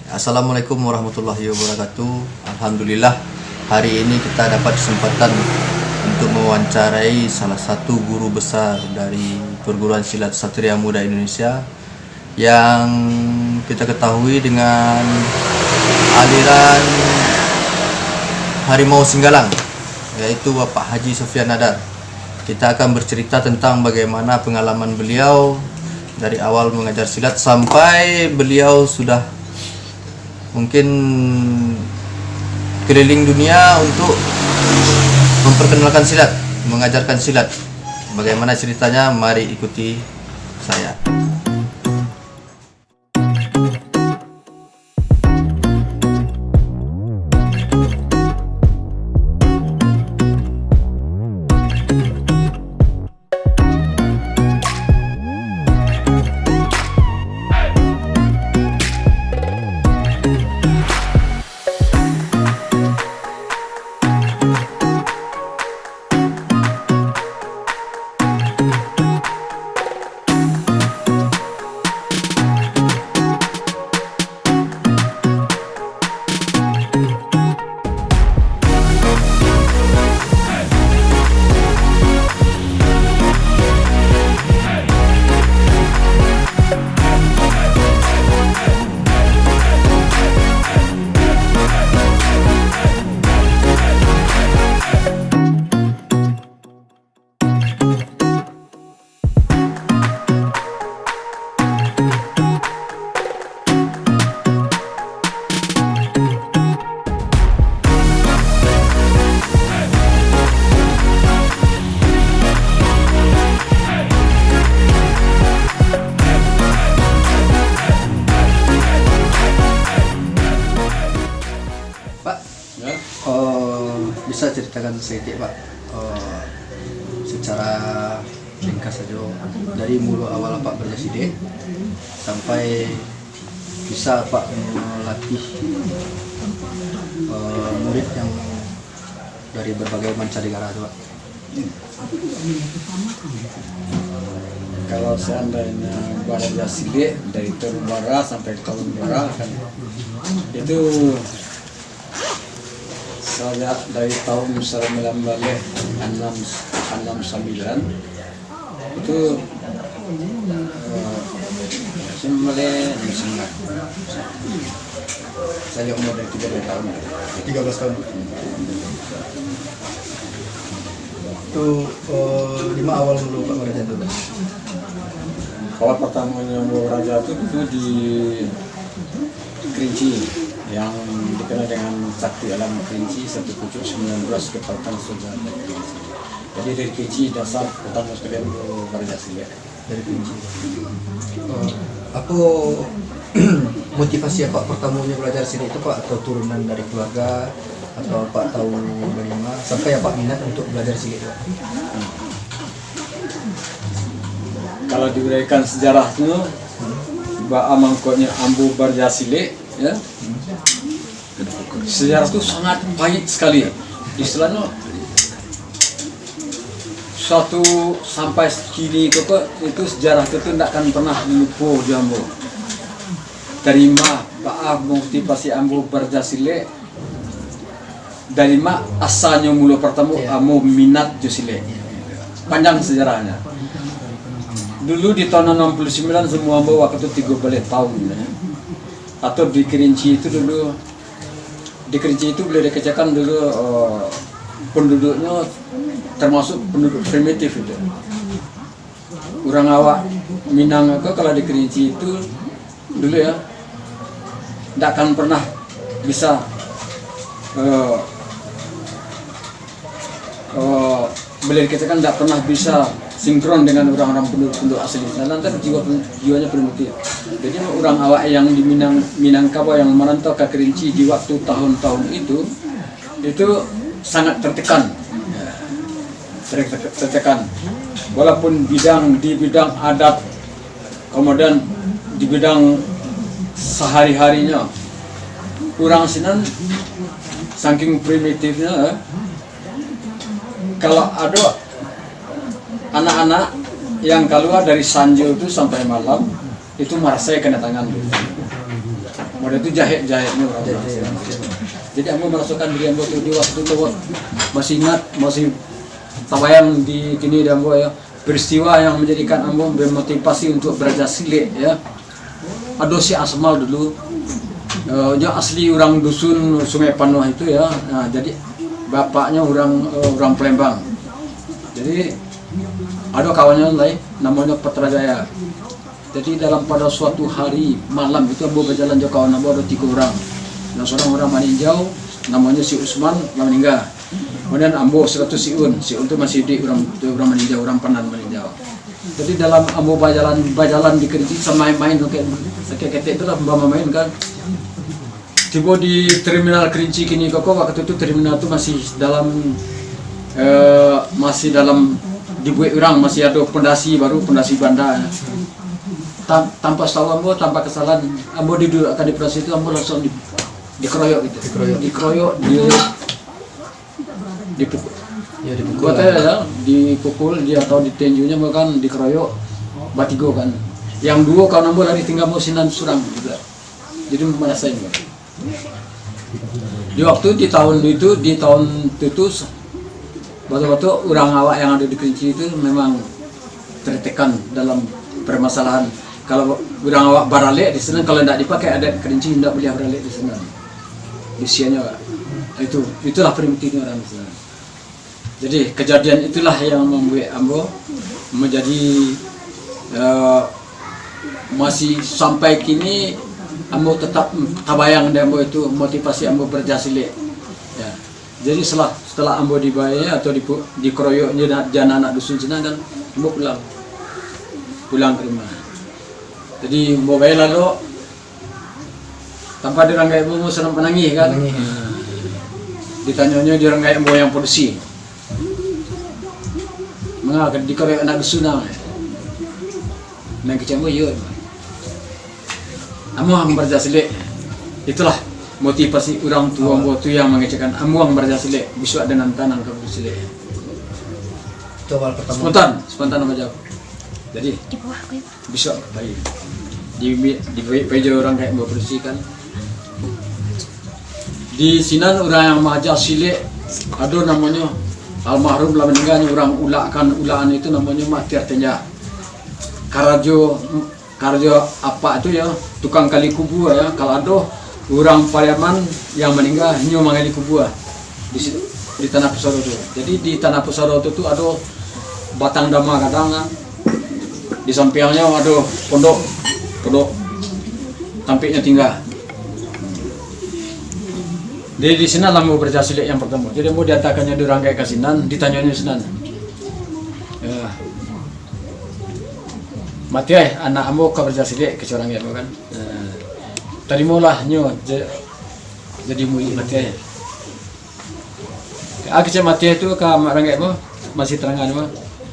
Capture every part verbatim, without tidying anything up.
Assalamualaikum warahmatullahi wabarakatuh. Alhamdulillah, hari ini kita dapat kesempatan untuk mewawancarai salah satu guru besar dari perguruan silat Satria Muda Indonesia, yang kita ketahui dengan aliran Harimau Singgalang, yaitu Bapak Haji Sofyan Nadar. Kita akan bercerita tentang bagaimana pengalaman beliau dari awal mengajar silat sampai beliau sudah mungkin keliling dunia untuk memperkenalkan silat, mengajarkan silat. Bagaimana ceritanya? Mari ikuti saya. Pak, Ya. Eh, bisa ceritakan sedikit, Pak, eh, secara ringkas saja, dari mula awal Apak belajar silat sampai bisa Apak melatih, eh, murid yang dari berbagai mancanegara tu, Pak? Kalau seandainya belajar silat dari tahun bara sampai tahun bara kan, itu sajak dari tahun sambilan baleh anam, anam sambilan, itu, eh, sambilan baleh anam sambilan. Sajak umur dari tiga belas tahun. Tiga belas tahun. Tu, eh, di ma awal mula Apak baraja tu? Awal pertamonyo baraja tu, tu di Kerinci, yang dikenal dengan Sakti Alam Kerinci, satu pucuk sembilan belas kekuatan saudara dari Kerinci. Jadi dari Kerinci dasar pertama sekali baraja silat. Dari Kerinci. Eh, apo motivasi Apak pertamonyo balajar silat tu, Pak? Atau turunan dari keluarga? Atau Apak tahu dari ma sampai Apak minat untuk balajar silat tu, Pak? Kalau diuraikan sejarah tu, baa mangkonyo ambo balajar silat, ya. Sejarah tu sangat pahit sekali. Istilahnyo, suatu sampai kini tu, tu, itu sejarah tu, tu ndak akan pernah dilupo di ambo. Dari ma, baa motivasi ambo balajar silat, dari ma asalnyo mulo pertamo ambo minat jo silat. Panjang sejarahnyo. Dulu di tahun anam puluh sembilan, umua ambo waktu tu tigo baleh tahun, ya. Atau di Kerinci itu dulu, di Kerinci itu boleh dikatakan dulu, eh, penduduknyo termasuk penduduk primitif itu. Urang awak Minang ko kalau di Kerinci itu dulu, ya, ndak akan pernah bisa, eh, eh, boleh dikatakan ndak pernah bisa sinkron dengan urang-urang penduduk-penduduk asli. Nah, lantaran jiwa, jiwanyo primitif. Jadi urang awak yang di Minang, Minangkabau yang merantau ka Kerinci di waktu tahun-tahun itu, itu sangat tertekan. Ter-, tertekan. Walaupun bidang, di bidang adat, kemudian di bidang sehari-harinya, urang sinan saking primitifnyo, eh, kalau ado anak-anak yang kalua dari sanjo tu sampai malam, itu marasai kedatangan. Model tu jahek-jaheknyo urang. Jahek-jahek. Jadi ambo marasokan diri ambo tu di waktu tu, masih ingat, masih tabayang di kini di ambo, ya, peristiwa yang manjadikan ambo bermotivasi untuk baraja silek, ya. Ado si Asmal dulu, eh, nyo asli urang dusun Sungai Panuah itu, ya. Nah, jadi bapaknyo urang, eh, urang Palembang. Jadi ado kawannyo lai, namonyo Patra Jaya. Jadi dalam pada suatu hari malam itu ambo bajalan jo kawan ambo ado tigo urang. Nan surang urang Maninjau, namonyo si Usman, lah maningga. Kemudian ambo sarato si Un, si Un tu masih iduik, urang tu urang Maninjau, urang Panan Maninjau. Jadi dalam ambo bajalan, bajalan di Kerinci, samain-main, kayak, kayak ketek tu lah, bamain-main kan. Tibo di terminal Kerinci kini ko, waktu tu terminal tu masih dalam, eh, masih dalam dibuek urang, masih ado pondasi baru, pondasi banda. Tan-, tanpa satahu ambo, tanpa kesalahan, ambo didudukakan di pondasi tu, ambo langsung di-, dikeroyok gitu. Dikeroyok. Dikeroyok, di-, dipukul. Ya, dipukul. Buat lah. Aja, ya, dipukul, dia atau ditenjunyo, bahkan dikeroyok batigo kan. Yang duo kawan ambo lari, tingga ambo sinan surang juga. Jadi, marasain. Di waktu di tahun itu, di tahun itu tu, batua-batua urang awak yang ado di Kerinci itu memang tertekan dalam permasalahan. Kalau urang awak baralek di sinan, kalau ndak dipakai adat Kerinci, ndak buliah baralek di sinan. Usianyo, itu, itulah primitifnyo urang di sinan. Jadi, kejadian itulah yang mambuek ambo manjadi, eh, masih sampai kini ambo tetap tabayang di ambo itu motivasi ambo baraja silek. Ya. Jadi, setelah, setelah ambo dibae atau dipu-, dikeroyok jo na-, jo anak-anak dusun sinan kan, ambo pulang. Pulang ka rumah. Jadi, ambo bae lalok, Tanpa di urang gaek ambo, ambo sadang manangih kan. Manangih. Ditanyonyo di urang gaek ambo yang padusi. Manga ka dikeroyok anak dusun ah? Nan kecek ambo, iyo. Amuah baraja silek. Itulah motivasi urang tuo ambo tu yang mangecekkan, amuah baraja silek, bisuak den antaan ka padusi silek. Itu awal pertama. Spontan, spontan ambo jawab. Jadi, di bawah aku, ya. Bisuak pai. Di, di, pai jo urang gaek ambo padusi kan. Di sinan urang yang maaja silek, ado namonyo almarhum lah maningga, urang ulakan, ulakan itu namonyo Mak Tiar Tenjak. Karajo, karajo apak tu yo, tukang gali kubua yo. Kalau ado urang Pariaman yang maningga, inyo manggali kubua di situ, di tanah pusaro tu. Jadi, di tanah pusaro tu, tu ado batang dama gadang, di sampiangnyo ado pondok, pondok tampeknyo tingga. Jadi, di sinan lah ambo baraja silek yang partamo. Jadi, ambo diantakannyo di urang gaek ka sinan, ditanyonyo sinan. Ya. Mati ai, anak ambo ka baraja silek, kecek urang gaek ambo kan. Ya. Tarimolah nyo ja-, jadi murid Mati ai. Ah, kecek Mati ai tu ka urang gaek ambo, masih tarangan ambo.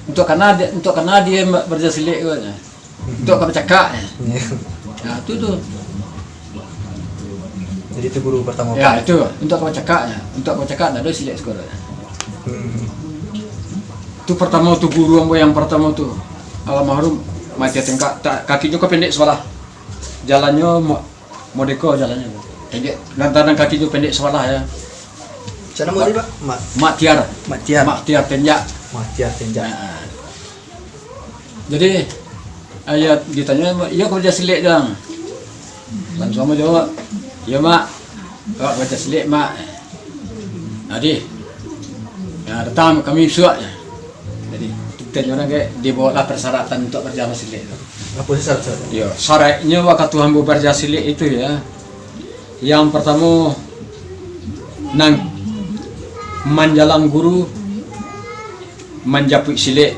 Untuak kana di-, untuak kana di baraja silek ko, ya. Untuak ka bacakak, ya. Ya. Nah, tu, tu. Jadi, itu guru partamo. Ya, itu. Untuak ka bacakak, ya. Untuak ka bacakak, ndak ado silek siko. Hmm. Tu partamo tu, guru ambo yang partamo tu. Almarhum Mati ai Tenjak, ta-, kakinyo ko pendek sabalah. Jalannyo mo-, modeko jalannyo. Pendek. Lantaran kakinyo pendek sabalah, ya. Sia namo tadi, Pak? Mak. Mak Tiar. Mak Tiar. Mak Tiar Tenjak. Mak Tiar Tenjak. Nah. Jadi, ah, iyo ditanyo, "Iyo ka baraja silek, Jang?" Langsung ambo jawab, "Iyo, Mak. Awak ka baraja silek, Mak." Nah, di, nah, datang kami bisuak. Jadi, ditanyo urang gaek, dibawolah persyaratan untuak baraja silek tu. Apo sih syarat-syarat? Iyo, syaratnyo wakatu ambo baraja silek itu, ya. Yang partamo, nan manjalang guru, manjapuik silek.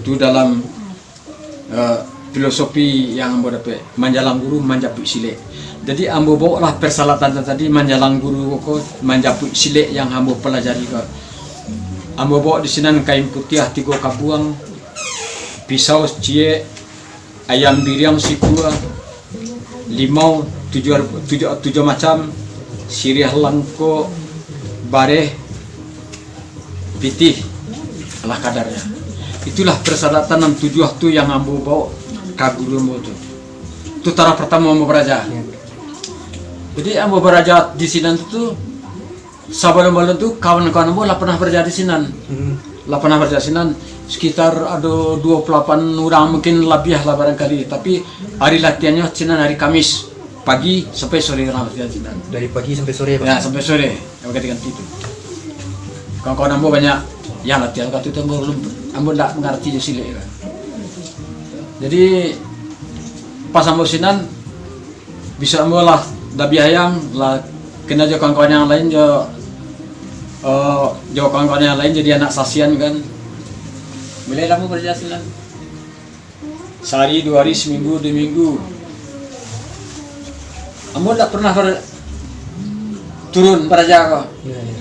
Tu dalam, eh, filosofi yang ambo dapek, manjalang guru, manjapuik silek. Jadi, ambo bawolah persyaratan tadi, manjalang guru ko, manjapuik silek yang ambo palajari ko. Ambo bawo di sinan kain putiah tigo kabuang, pisau ciek, ayam biriang sikua, limau tujuah, tujuah, tujuah macam, siriah langkok, bareh, pitih, alah kadarnyo. Itulah persyaratan nan tujuah tu yang ambo bawo ka guru ambo tu. Tu tarah partamo ambo baraja. Iyo. Jadi, ambo baraja di sinan tu, sabalun-balun tu, kawan-kawan ambo lah pernah baraja di sinan. Hmm. Lah pernah baraja sinan, sekitar ado duo puluah lapan urang, mungkin labiah lah barangkali. Tapi, hari latihannyo sinan hari Kamis, pagi sampai sore urang latihan sinan. Dari pagi sampai sore, Pak? Ya, sampai sore. Yang ganti-ganti tu. Kawan-kawan ambo banyak yang latihan wakatu tu, ambo, ambo ndak mangarati jo silek kan. Jadi, pas ambo sinan, bisuak ambo lah dabiah ayam, lah kena jo kawan-kawan yang lain, jo, eh, jo kawan-kawan yang lain jadi anak sasian kan. Mulai lah ambo baraja sinan. Sahari, duo hari, saminggu, duo minggu. Ambo ndak pernah bar-, turun baraja ko. Ya, ya.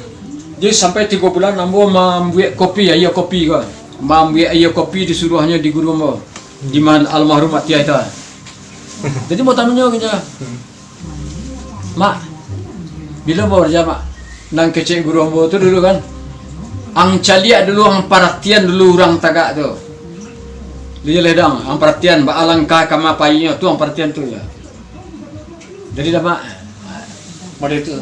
Jadi sampai tigo bulan ambo mambuek kopi, aia kopi ko. Mambuek aia kopi disuruahnyo di guru ambo. Di man almarhum Mak Tia itu. Jadi ambo tamanyo kecek, "Mak, bilo ambo baraja, Mak?" Nan kecek guru ambo tu dulu kan, "Ang caliak dulu, ang paratian dulu urang tagak tu." Iyo lah dang, ang paratian, baa langkah kama painyo tu, ang paratian tu, ya. Jadi dah, Mak, model tu,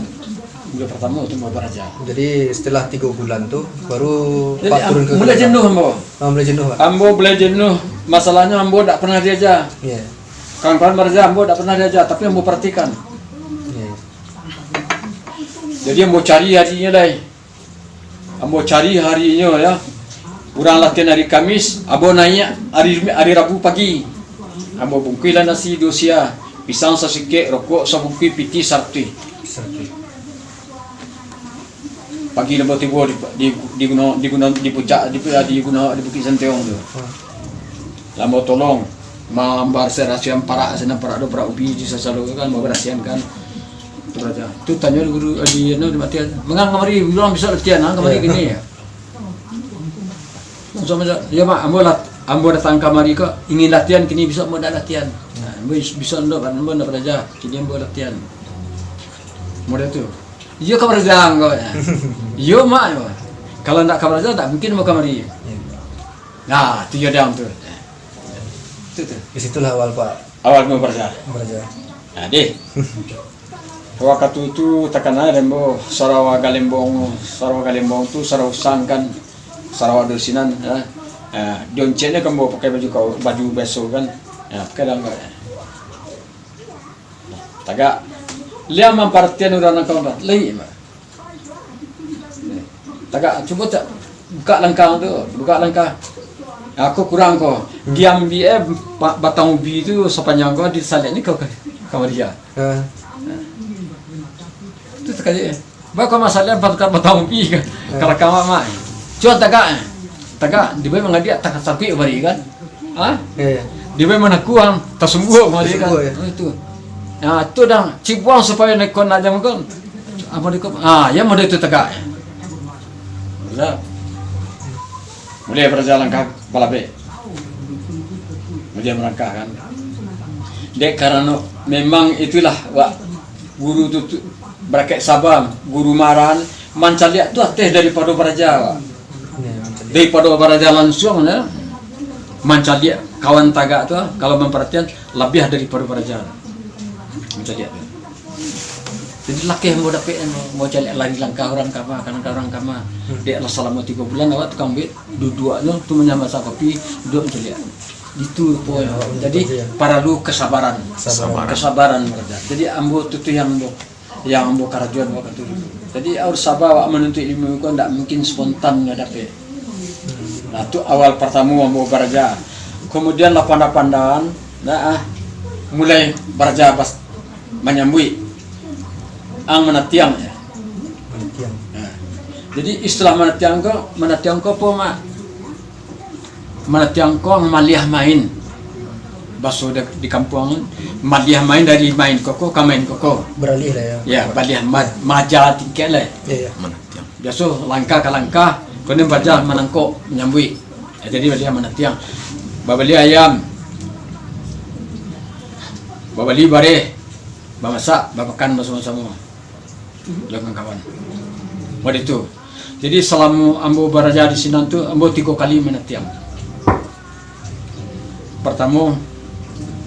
minggu partamo tu ambo baraja. Jadi, setelah tigo bulan tu, baru Jadi, Pak am-, turun ke mulai galeh? Jenuh ambo. Ah, mulai jenuh, Pak? Ambo mulai jenuh, masalahnyo ambo dak pernah diaja. Iya. Kawan-kawan baraja, ambo dak pernah diaja, tapi ambo paratikan. Iya. Jadi, ambo cari harinyo, dai. Ambo cari harinyo, ya. Urang latihan hari Kamis, ambo naiak hari, hari Rabu pagi. Ambo bungkuihlah nasi duo sia, pisang sasikek, rokok sabungkuih, pitih saratuih. Saratuih. Pagi lah ambo tibo di, di, di guno, di guno, di puncak, di, di guno, di Bukik Santiong tu. Hmm. Lah ambo tolong mambarasiahan parak, sinan parak tu, parak ubi di sasalo kan, mambarasiahan kan. Tu baraja. Tu tanyo di guru, di, anu, di Mak Tia, "Manga kamari, urang bisuak latihan, ha, kamari kini, ya." Langsung aja, "Ya, Mak, ambo lat-, ambo datang kamari ko ingin latihan, kini bisuak ambo ndak latihan. Nah, ambo bis-, bisuak ndak, ambo ndak baraja, kini ambo latihan." Model tu. "Iyo ka baraja ko, ya?" "Iyo, Mak, iyo. Kalau ndak ka baraja, ndak mungkin ambo kamari." Nah, tu iyo dang tu. Tu, tu. Di situlah awal, Pak. Awal ambo baraja. Baraja. Nah, deh. Wakatu tu takana dek ambo sarawa galembong, sarawa galembong tu sarawa usang kan, sarawa do sinan, ya. Ah, di onceknyo kan ambo pakai baju kau, baju biaso kan. Ya, pakai dang kau, ya. Tagak. Liang mamparatian urang nan kawan, lai, Mak. Tagak, cubo tak, buka langkah tu, buka langkah. Aku kurang ko. Hmm. Diambiak, eh, ba-, batang ubi tu sapanjang ko, disaliak ni ka, ka, ka Maria. Ha. Tu takajik. Ba ko masalah bat-, batang ubi ka, ha, ka lakang, Mak. Cubo tagak, eh. Tagak, dibai mangadiak, tak-, takuik bari kan. Ha? Ya, ya. Dibai manakuang, tasumbuak mari kan. Tasumbuak, ya. Oh, itu. Nah, tu dah cibuang supayo neko nak jam kan. Apa diko? Ah, ya model tu tagak. Lah. Mulai baraja langkah balabek. Mulai malangkah kan. Dek karano memang itulah, wak, guru tu, tu barakat saba, guru maran, mancaliak tu ateh daripado baraja, wak. Ya, mancaliak. Daripado baraja lansuang, ya. Mancaliak kawan tagak tu, kalau mamparatian, labiah daripado baraja. Mancaliak tu. Jadi, lakeh ambo dapek, ambo caliak lari langkah urang kama, ka langkah urang kama. Hmm. Dek lah salamo tigo bulan, awak tukang buek duduaknyo tu manyamasa kopi, duduak mancaliak. Itu ruponyo. Ya, jadi, ya, paralu kesabaran. Kesabaran. Kesabaran, baraja. Jadi, ambo tu, tu yang ambo, yang ambo karajoan wakatu tu. Jadi, harus saba awak manuntuik ilmu ko, ndak mungkin spontan nyo dapek. Nah, tu awal partamo ambo baraja. Kemudian, lah panda-pandaan, nah, ah, mulai baraja bas-, manyambuik. Ang manatiang, ya. Manatiang. Nah, jadi, istilah manatiang ko, manatiang ko apo, Mak? Manatiang ko ang maliah main. Baso di, di kampuang, maliah main dari main koko ka main koko. Baralih lah, ya. Ya, baliah ma-, maja tingkek lah. Ya, ya. Manatiang. Biaso langkah ka langkah, konon baja manangkok, manyambuik. Ya, jadi baliah manatiang. Babali ayam. Babali bareh. Bamasak, bamakan basamo-samo. Jo kawan-kawan. Model tu. Jadi, salamo ambo baraja di sinan tu, ambo tigo kali manatiang. Partamo,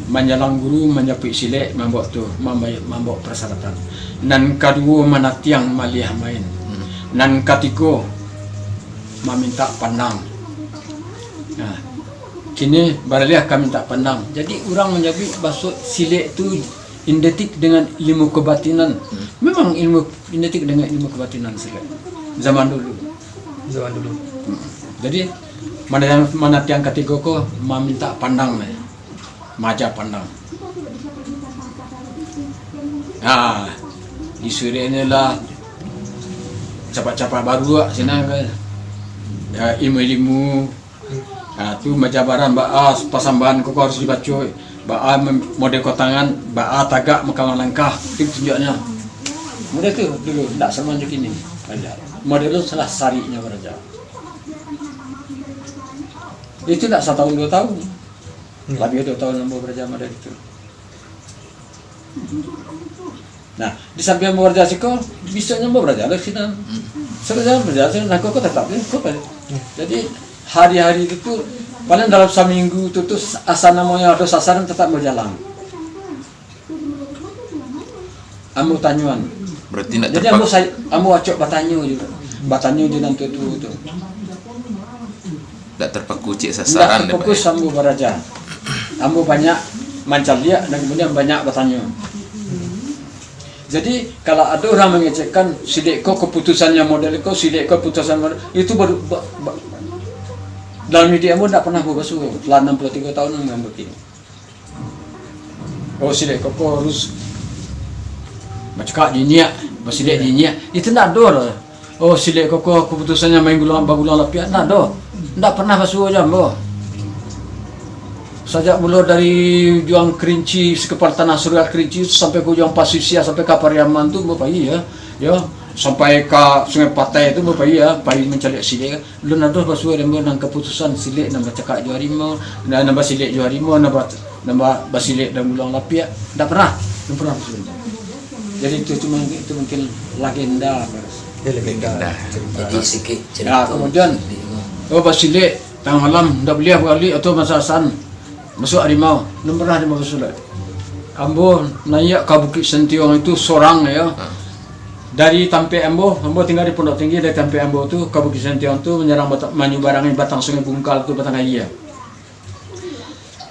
Manjalang guru, manjapuik silek, mambaok tu, mambaok, mambaok parsyaratan. Nan kaduo, manatiang maliah main. Hmm. Nan katigo, mamintak pandang. Nah, kini baraliah ka mintak pandang. Jadi, urang manjapuik baso silek tu identik dengan ilmu kebatinan. Hmm. Memang ilmu identik dengan ilmu kebatinan silek. Zaman dulu. Zaman dulu. Hmm. Jadi, mana yang, mana tiang katigo ko mamintak pandang, eh. Maja pandang. Nah, disuruahnyo lah capak-capak baruak sinan kan. Ya, ilmu-ilmu. Nah, tu maja barang, baa pasambahan ko harus dibaco. Baa mem-, model ko tangan, baa tagak mangkawan langkah. Itu tunjuaknyo. Model tu dulu, ndak samo jo kini. Model tu salah sariknyo baraja. Itu ndak satahun duo tahun. Hmm. Labiah duo tahun ambo baraja model itu. Nah, di sampiang ambo baraja siko, bisuaknyo ambo baraja lah sinan. Hmm. Sudah ambo baraja sinan, nangko ko tatap, eh, ko balik. Hmm. Jadi, hari-hari itu tu, paling dalam saminggu tu, tu, asa namonyo ado sasaran tatap ambo jalang. Ambo tanyoan. Berarti ndak Jadi, ambo terpak- sai-, ambo acok batanyo juo. Batanyo jo nan tuo-tuo tu. Ndak terpaku cek Ndak sasaran deh, Pak, terfokus ya? Ambo baraja. Ambo banyak mancaliak dan kemudian banyak batanyo. Jadi, kalau ado urang mangecekkan, "Silek ko kaputusannyo model ko, silek ko kaputusan model," itu baru, ba-, ba-, dalam iduik ambo ndak pernah babaso, lah anam puluah tigo tahun ambo kini. Oh, silek koko harus bacakak jo inyiak, basilek jo inyiak. Itu ndak ado doh. Oh, silek koko kaputusannyo main gulang, bagulang lapiak, ndak ado. Ndak pernah basuo jo ambo. Sajak mulo dari ujuang Kerinci, sakapala tanah Surga Kerinci, sampai ka ujuang Pasisia, sampai ka Pariaman tu, ambo pai, yo. Yo, sampai ka Sungai Patai tu, ambo pai, yo, pai mancaliak silek. Alun ado basuo dek ambo nan kaputusan silek nan bacakak jo harimau, nan, nan basilek jo harimau, nan ba-, nan ba-, basilek dalam gulang lapiak. Ndak pernah, ndak pernah basuo. Jadi itu cuma, itu mungkin legenda, Mas. Ya, legenda. Legenda. Cerita. Jadi, sikit Nah, cerita kemudian, sedikit, Mas. Oh, basilek tangah malam, ndak buliah balik atau masasan. Masuak harimau, alun pernah harimau basulek. Ambo naiak ka Bukik Sentiong itu sorang, yo. Ha. Dari tampek ambo, ambo tingga di Pondok Tinggi, dari tampek ambo tu ka Bukik Sentiong tu manyarang bata-, manyubarangi batang Sungai Bungkal tu, batang aia.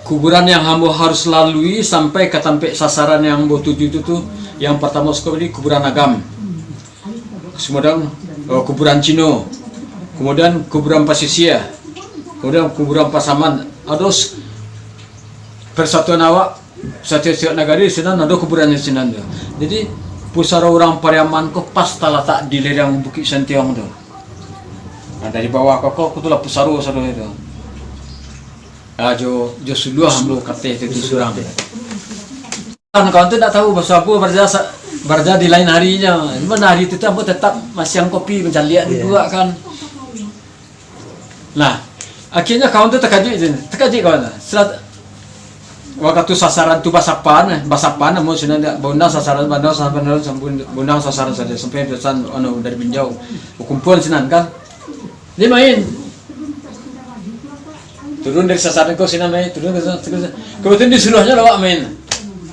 Kuburan yang ambo harus lalui sampai ka tampek sasaran yang ambo tuju tu, tu, yang partamo sakali kuburan Agam. Kemudian, eh, kuburan Cino, kemudian kuburan Pasisia, kemudian kuburan Pasaman. Ado s-, persatuan awak, satiok-tiok nagari sinan ado kuburannyo sinan tu. Jadi, pusaro urang Pariaman ko pas talatak di lereng Bukik Sentiong tu. Nah, dari bawah ko, ko, ko tu lah pusaro sadonyo tu. Ah, jo, jo suluah ambo kateh tu, tu surang. Kawan-kawan tu ndak tahu, baso ambo baraja sa-, baraja di lain harinyo. Cuman hari tu, tu ambo tetap masiang kopi, mancaliak Iya. duduak kan. Nah, akhirnyo kawan tu takajuik je. Takajuik kawan tu. Setelah wakatu sasaran tu basapan, eh, basapan, ambo sinan dak baundang sasaran, baundang sasaran, baundang sasaran sajo. Sampai pesan, anu, dari Binjau. Bakumpul sinan kan. Dia main. Turun dari sasaran ko sinan main, turun dari sasaran, turun dari sasaran. Kebetulan disuruahnyo lah awak main.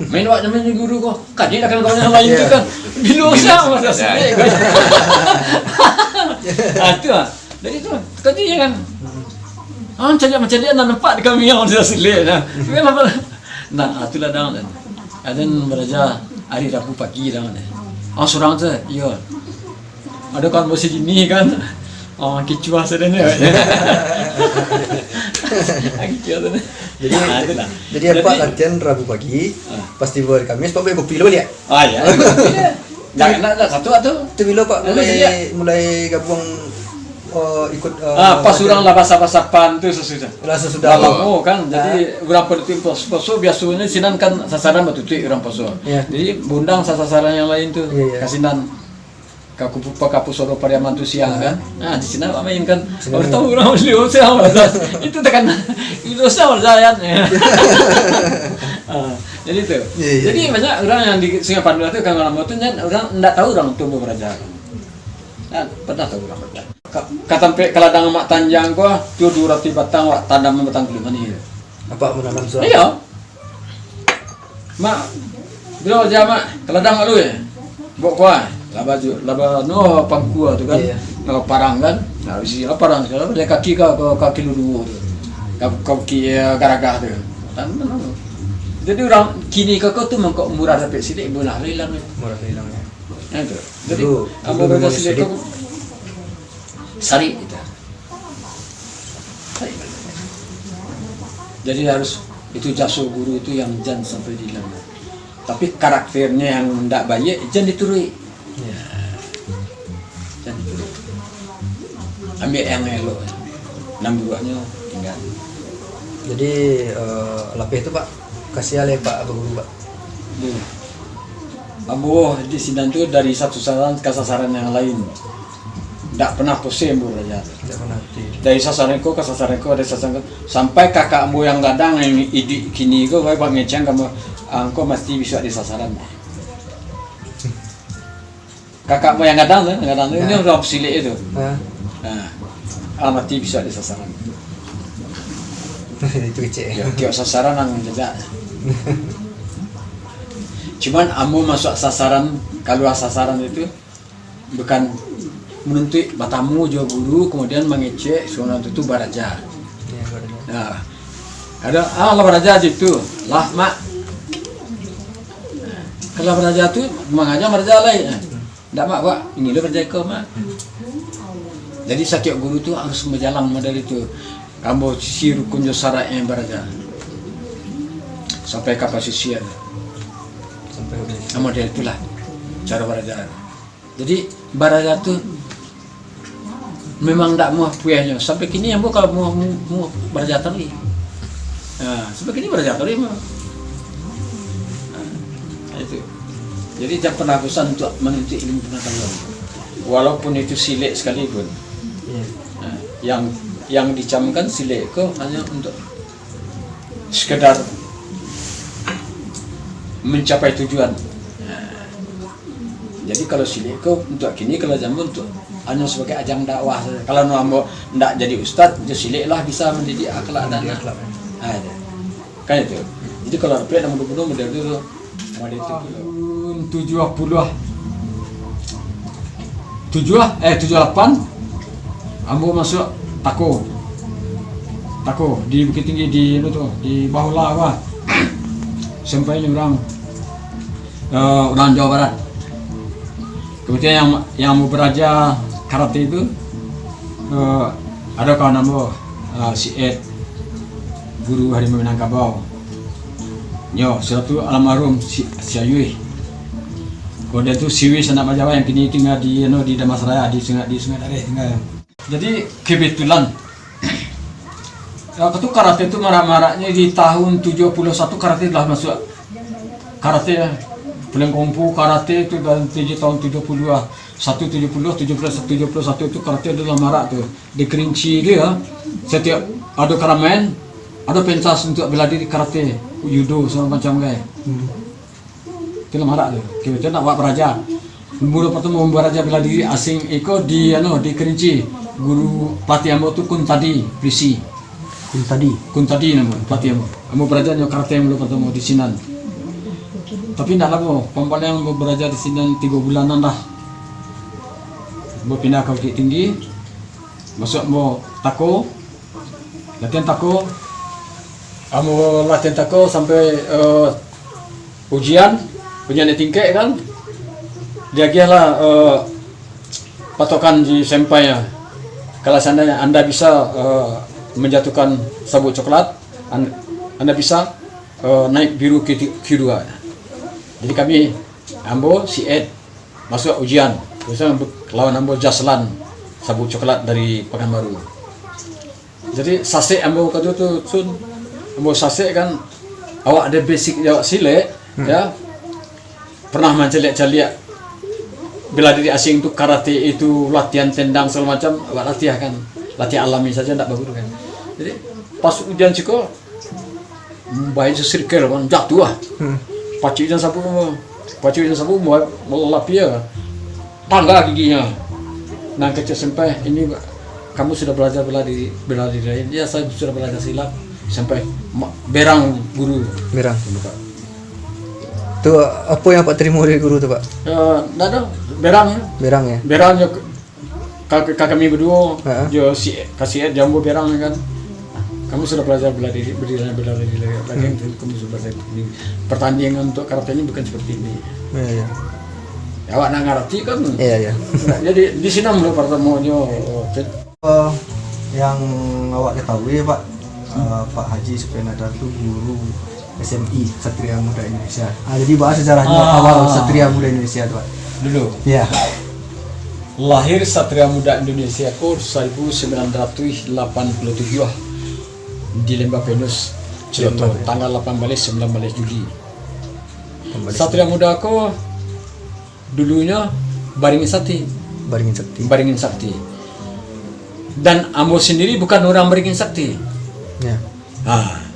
Main awak main di guru ko. Kaget lah kawan-kawan yang lain tu Iya. kan. Bilo Bilo siapa siapa. Masalah silek ko. Ah, tu ah. Dari tu, tadi ya kan. Ah, cari macam dia nak nampak di kami yang sudah silek dah. Nah, ah, itulah dah kan. Ada baraja hari Rabu pagi dah kan. Ah, surang tu, iyo. Ado kawan basi dini kan. Oh, kicuah sadonyo. Kicuah sadonyo. Jadi, Ah, itulah. jadi Jadi apak latihan Rabu pagi, Ah. pas tibo hari Kamis, apak bali kopi lo baliak? Ah, ya. Ndak, ndak, ndak, satu tu. Tu bilo apak Lalu mulai, sejak mulai gabuang, eh, ikut, eh, Ah, pas latihan? urang lah basa-basapan tu sasudah. Lah sasudah Lah tu. lamo kan. Jadi, Ah. urang pada tu pos-, poso biasonyo sinan kan sasaran batutuik urang poso. Ya. Jadi, baundang sasaran yang lain tu Ya, ya. ka sinan. Ka kupu-, ka pusaro Pariaman tu siang, kan. Nah, di sinan awak main, kan. Sinan Awak main. tahu urang bali dosa, Ustaz. Itu tekan, dosa, Ustaz, kan. Ah, jadi tu. Iya, iya, Jadi, iya. banyak urang yang di Sungai Panduah tu, kan, lamo tu, kan, urang ndak tahu urang tu baraja. Nah, pernah tahu urang baraja. Ka, ka tampek ka ladang Mak Tanjang ko, tu duo ratuih batang, awak tanam batang kulik manih. Apak mananam surang? Iya. Mak, bilo aja, Mak, ka ladang mak lu, eh? Bok kuah, lah baju, lah ba-, no, pangkua tu kan. Iyo. Nah, parang kan. Nah, bisi lah parang, kalau dari kaki ka, ka, kaki lu duo tu. Ka, kaki, eh, garagah tu. Kan, no, no. Jadi urang kini ka ko tu mangko murah dapek silik, murah lah ilang, eh. Murah lah ilang, yo. Nah, itu. Jadi, dulu, ambo dulu baca mulai silik silik tu, sarik kita. Jadi harus itu jaso guru tu yang jan sampai dihilang. Tapi karakternyo yang ndak baiak, jan dituruik. Ya. Jan dituruik. Ambiak yang elok. Nan buruaknyo tinggal. Jadi, eh, lapeh tu, Pak, kasiah lai, Pak, baguru, Pak. Iya. Ambo di sinan tu dari satu sasaran ka sasaran yang lain. Ndak pernah pusing ambo baraja. Ndak pernah pusing. Dari sasaran ko ka sasaran ko, dari sasaran ko. Sampai kakak ambo yang gadang yang iduik kini ko, bae bak ngeceng ka ambo, "Angko mati bisuak di sasaran." Kakak ambo yang gadang tu, gadang tu, Ha. ni urang silik tu. Ha. Ha. Ah, mati bisuak di sasaran. Itu kecek. Ya, tiok sasaran nang jejak. Cuman ambo masuak sasaran, kalua sasaran itu bukan manuntuik batamu jo guru, kemudian mangecek surunan tu, tu baraja. Ya, baraja. Nah, ada, "Ah, lah baraja aja tu." "Lah, Mak." Kalau baraja tu, mangaja baraja lai. Ndak, Mak, Pak. Iko lo baraja ko, Mak. Jadi, satiok guru tu harus bajalan model itu. Ambo sisi rukun jo syarat yang baraja. Sampai ka pasisia tu. Sampai ka pasisia. Ah, model itulah cara baraja. Jadi, baraja tu memang ndak muah puyehnyo. Sampai kini ambo kalau muah, muah, muah baraja taruih. Nah, sampai kini baraja taruih ambo. Nah, itu. Jadi, jan pernah bosan untuk manuntuik ilmu pangatahuan. Walaupun itu silik sakalipun. Iya. Nah, yang, yang dicamkan silik ko hanya untuk sekedar mencapai tujuan. Nah, jadi kalau silik ko untuk kini, kalau jamu untuk hanya sebagai ajang dakwah saja. Kalau ambo ndak jadi ustaz, jo silik lah bisa mendidik akhlak dan Mendidik akhlak. Ah, itu. Kan itu. Jadi kalau dapek namo gubernur model tu, model tu. Tahun tujuah puluah tujuah, eh, tujuah lapan, ambo masuak tako. Tako di Bukittinggi, di anu tu, di Bahula apa. Sampainyo urang, eh, urang Jawa Barat. Kemudian yang, yang mau baraja karate tu, eh, ado kawan ambo, eh, si Ed, guru Harimau Minangkabau. Nyo, sudah tu almarhum si, si Ayui. Kemudian tu si Wis anak Bajawa yang kini tinggal di, anu, di Dharmasraya, di Sungai, di Sungai Dareh tinggal. Jadi, kebetulan, apa tu, karate tu marak-maraknyo di tahun tujuah puluah satu karate lah masuak. Karate, puleng kungfu, karate tu dari tujuh, tahun tujuah puluah satu, tujuah puluah, tujuah puluah satu, tujuah puluah satu tu karate tu lah marak tu. Di Kerinci tu ya, satiok ado karamaen, ado pentas untuk bela diri karate, judo, segala macam kan. Hmm. Itu lah marak tu. Kito nak buek baraja. Mulo partamo baraja bela diri asing iko di, anu, di Kerinci. Guru pelatih ambo tu Kuntadi, Prisi. Kuntadi. Kuntadi namo pelatih ambo. Ambo baraja nyo karate mulo partamo di sinan. Tapi ndak lamo, paling ambo baraja di sinan tigo bulanan lah. Ambo pindah ka Bukittinggi, masuak ambo tako, latihan tako, ambo latihan tako sampai, eh, ujian, ujian naiak tingkek kan, diagiahlah, eh, patokan di senpai, ya. Kalau seandainya anda bisa, eh, menjatuhkan sabuk coklat, an-, anda bisa, eh, naik biru Q ti-, Q dua. Jadi kami, ambo, si Ed, masuak ujian. Terus lawan ambo Jaslan, sabuk coklat dari Pakanbaru. Jadi, sasek ambo kato tu, Sun, ambo sasek kan, awak ado basic awak silek, Hmm. ya. Pernah mancaliak-caliak bela diri asing tu, karate itu, latihan tendang segala macam, awak latiah kan. Latihan alami saja ndak bagus kan. Jadi, pas ujian siko, bae sasirkel kan, jatuah lah. Hmm. Pacik jan sabu, pacik jan sabu, mau, mau lapia. Tangga giginya. Nah, kecek senpai, "Ini kamu sudah belajar bela diri, bela diri lain?" "Ya, saya sudah belajar silat." Senpai, "Ma-, berang guru." Berang. Tu, apo yang Apak tarimo dari guru tu, Pak? Eh, ndak ado, berang. Berang, ya? Berang jo ka, ka, ka kami baduo, Ha. jo si, ka si Ed jo ambo berang kan. Kamu sudah belajar bela diri, berdiri, bela diri lagi, Hmm. kamu sudah belajar ini. Pertandingan untuk karate ini bukan seperti ini. Iya, iya. Ya, awak nak ngarati kan? Iya, iya. Nah, jadi di sini mulu pertemuannya, oh, Ted. Eh, yang awak ketahui, Pak, eh, Pak Haji Supian Nadar tu guru S M I, Satria Muda Indonesia. Ah, jadi bahas sejarahnya Ah. awal Satria Muda Indonesia tu, Pak. Dulu. Ya. Lahir Satria Muda Indonesia ko seribu sembilan ratus delapan puluh tujuh di Lembah Penus, Ciloto, Lembah Penus. tanggal lapan belas, sembilan belas Juli. Lapan belas. Satria Muda ko dulunya Baringin Sakti. Baringin Sakti. Baringin Sakti. Dan ambo sendiri bukan urang Baringin Sakti. Ya. Ha.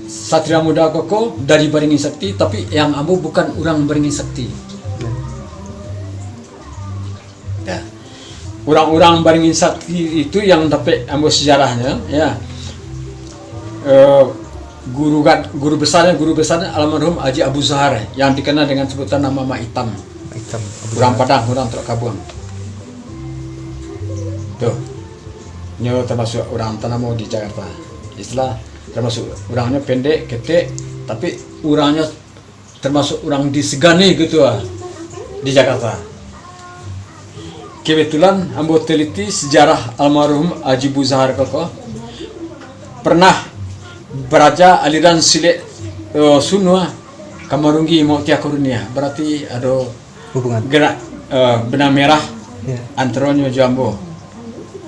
Satria Muda ko, ko dari Baringin Sakti, tapi yang ambo bukan urang Baringin Sakti. Ya. Ya. Urang-urang Baringin Sakti itu yang dapek ambo sejarahnyo, ya. Eh, guru gad-, guru besarnya, guru besarnya almarhum Haji Abu Zahar yang dikenal dengan sebutan nama Mak Itam. Mak Itam, Abu Urang Zahar. Padang, urang Teluk Kabuang. Tuh. Nyo termasuk urang tanamo di Jakarta. Istilah termasuk urangnyo pendek, ketek, tapi urangnyo termasuk urang disegani gitu ah, di Jakarta. Kebetulan ambo teliti sejarah almarhum Haji Abu Zahar ko, ko pernah baraja aliran silek, eh, Sunua ka Marunggi Muktia Kurnia. Berarti ado Hubungan. Gerak, eh, benang merah Ya. antaronyo jo ambo.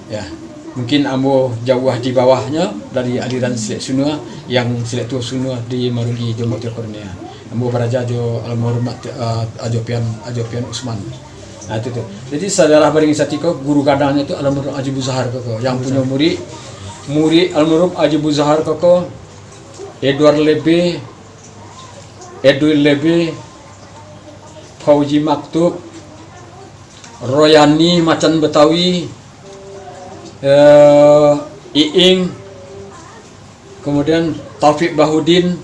Ya. Mungkin ambo jauah di bawahnyo dari aliran silek Sunua, yang silek tuo Sunua di Marunggi jo Muktia Kurnia. Ambo baraja jo almarhum Mat-, eh, Ajopian, Ajopian Usman. Nah, itu tu. Jadi, sajarah Baringin Sakti ko, guru gadangnyo tu almarhum Haji Abu Zahar ko, ko, yang Abu punyo Zahar. murid, murid almarhum Haji Abu Zahar ko, ko, Edward Lebe, Edwin Lebe, Fauji Maktub, Royani Macan Betawi, eh, Iing, kemudian Taufik Bahudin,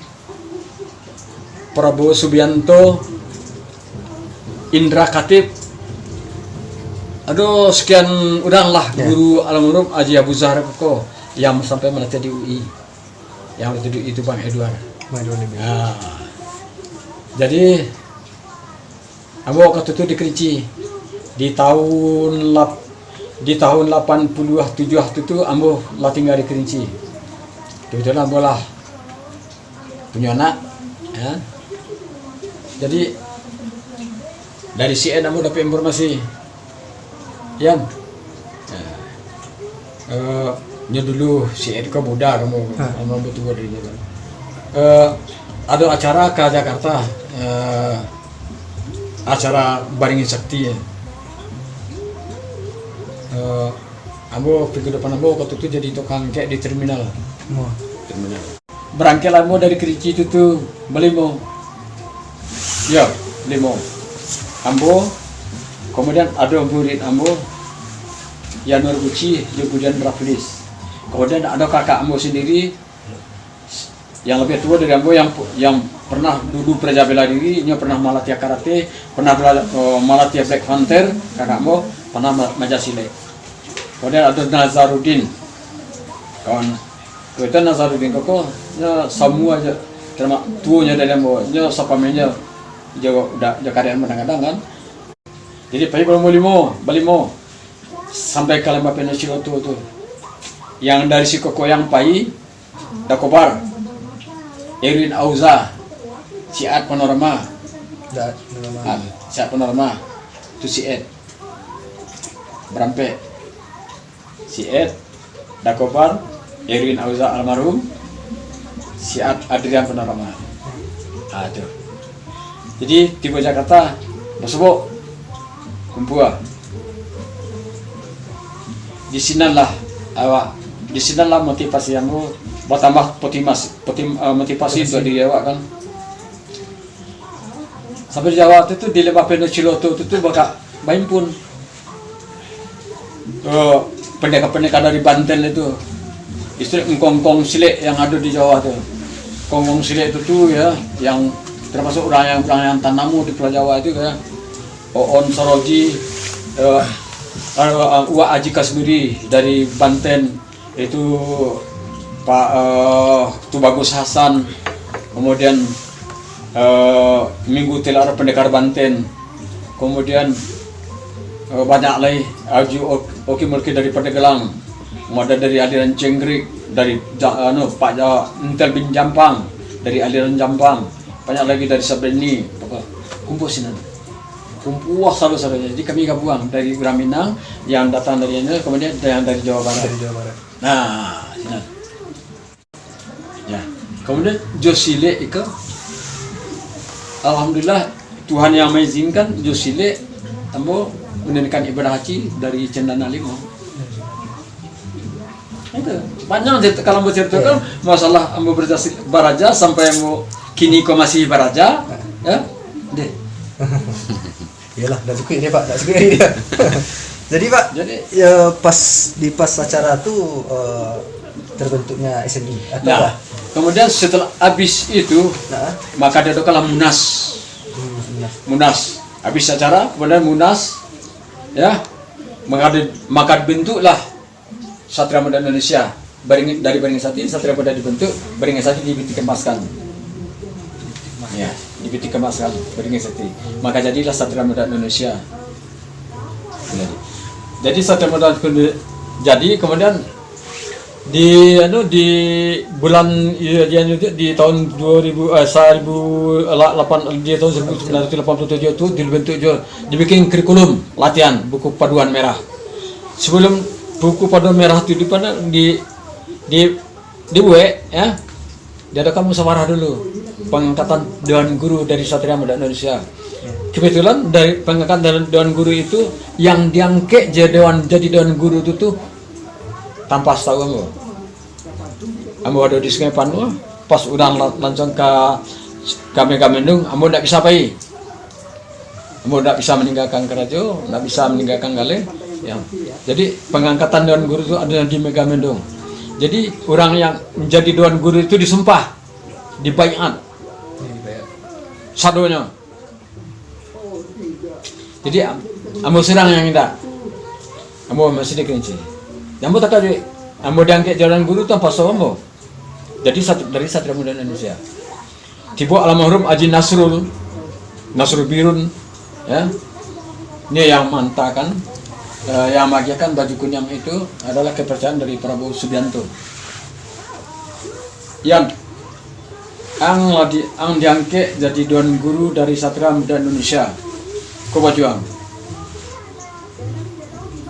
Prabowo Subianto, Indra Katib, ado sekian urang lah, Ya. guru almarhum Haji Abu Zahar ko yang sampai malatiah di U I. Yang waktu itu, itu Bang Edward. Bang Edward Lebe. Ah. Jadi, ambo waktu tu di Kerinci. Di tahun lap-, di tahun lapan puluh tujuh tu, tu ambo lah tinggal di Kerinci. Kebetulan ambo lah punyo anak, ya. Jadi, dari si Ed ambo dapek informasi. Yan. Eh, nyo dulu si Ed ko muda kamu, Ha. ambo tuo dari nyo kan. Eh, ado acara ka Jakarta, eh, acara Baringin Sakti. Eh, ambo pikir depan ambo waktu tu jadi tukang angkek di terminal. Wah. Terminal. Barangkeklah ambo dari Kerinci tu, tu, balimo. Yo, limo. Ambo, kemudian ado murid ambo, Yanur Buci, jo Budian Raflis. Kemudian ado kakak ambo sendiri, yang lebih tua dari ambo, yang pu-, yang pernah dulu baraja bela diri, inyo pernah malatiah karate, pernah bela-, eh, malatiah Black Panther, kakak ambo, pernah ma-, maja silek. Kemudian ado Nazarudin, kawan Kuitan Nazarudin ko, ko, nyo samo ajo, terma-, tuonyo dari ambo, nyo sapameh nyo, jo, uda-, jo kadang-kadang kan. Jadi, pai balimo, balimo, sampai ka Lembah Penus Ciloto tu. Yang dari si Kokoyang pai, Dakobar, Erwin Auza, Siat Panorama. Siat Panorama. Ah, Siat Panorama. Tu Siat. Barampek. Siat, Dakobar, Erwin Auza almarhum, Siat Adrian Panorama. Ah, tu. Jadi, tibo Jakarta, basobok, kumpua. Di sinanlah awak, di sinanlah motivasi ambo batambah potimas-, potim-, eh, motivasi Motivasi. untuk diri awak kan. Sampai di Jawa tu, tu di Lembah Penus Ciloto tu, tu bakak baimpun. Eh, pendekar-pendekar dari Banten itu. Istri engkong-engkong silek yang ada di Jawa tu. Engkong-engkong silek tu, tu ya, yang Termasuk urang yang, urang yang tanamu di Pulau Jawa itu, kayak Oon Saroji, eh, eh, Uwak Aji Kasmiri dari Banten, itu Pak, eh, Tubagus Hasan, kemudian, eh, Minggu Tilara Pendekar Banten, kemudian, eh, banyak lai, Aji Ok-, Oki Mulki dari Padegelang, ada dari aliran Cengkrik, dari Ja-, anu, Pak Ja-, Entel bin Jampang, dari aliran Jampang, banyak lagi dari Sabeni, apa, kumpul sinan. Kumpul, wah, salu-salunya. Jadi kami gabuang dari urang Minang yang datang dari anu, kemudian yang dari Jawa Barat. Dari Jawa Barat. Nah, sinan. Ya. Kemudian jo silek iko, alhamdulillah, Tuhan yang mengizinkan jo silek ambo menunaikan ibadah haji dari Cendana Limo. Itu panjang cerita, kalau ambo ceritakan masalah ambo baraja, baraja sampai ambo kini ko masih baraja, ya. Deh. Iyalah, dah cukup ni, Pak, dah cukup ni. Jadi, Pak, jadi, ya, pas, di pas acara tu, eh, terbentuknya S M I atau, nah, apa? Kemudian setelah habis itu, nah, maka diadakanlah Munas. Hmm, Munas. Munas. Habis acara, kemudian Munas, ya, maka di-, maka dibentuklah Satria Muda Indonesia. Baring-, dari Baringan Sati, Satria Muda dibentuk, Baringan Sati dipeti kemaskan. Ya, dipeti kemaskan Baringan Sati. Maka jadilah Satria Muda Indonesia. Jadi, jadi Satria Muda Indonesia jadi, kemudian di, anu, di bulan, iya, di, anu, di tahun dua ribu, eh, seribu, la-, lapan, di tahun seribu sembilan ratus lapan puluh tujuh tu dibentuk jo, dibikin kurikulum latihan buku paduan merah. Sebelum buku paduan merah tu di, di, di, dibuek, ya, diadakan musyawarah dulu, pangangkatan Dewan Guru dari Satria Muda Indonesia. Kebetulan dari pangangkatan Dewan, Dewan Guru itu, yang diangkek je dewan, jadi Dewan Guru tu, tu tanpa satahu ambo. Ambo ado di Sungai Panuah, pas urang la-, lansuang ka, ka Megamendung, ambo ndak bisa pai. Ambo ndak bisa maninggakan karajo, ndak bisa maninggakan galeh. Ya. Jadi, pangangkatan Dewan Guru tu ado di Megamendung. Jadi, urang yang manjadi Dewan Guru itu disumpah, dibaiat. Sadonyo. Jadi, am-, ambo surang yang indak. Ambo masih di Kerinci. Ambo takajuik. Ambo diangkek jadi Dewan Guru tanpa satahu ambo. Jadi, sat-, dari Satria Muda Indonesia. Tibo almarhum Haji Nasrul, Nasrul Birun, ya. Ini yang mantakan, eh, yang magiahkan baju kuniang itu adalah kepercayaan dari Prabowo Subianto. Yang ang lah di-, ang diangkek jadi Dewan Guru dari Satria Muda Indonesia. Ko baju ang.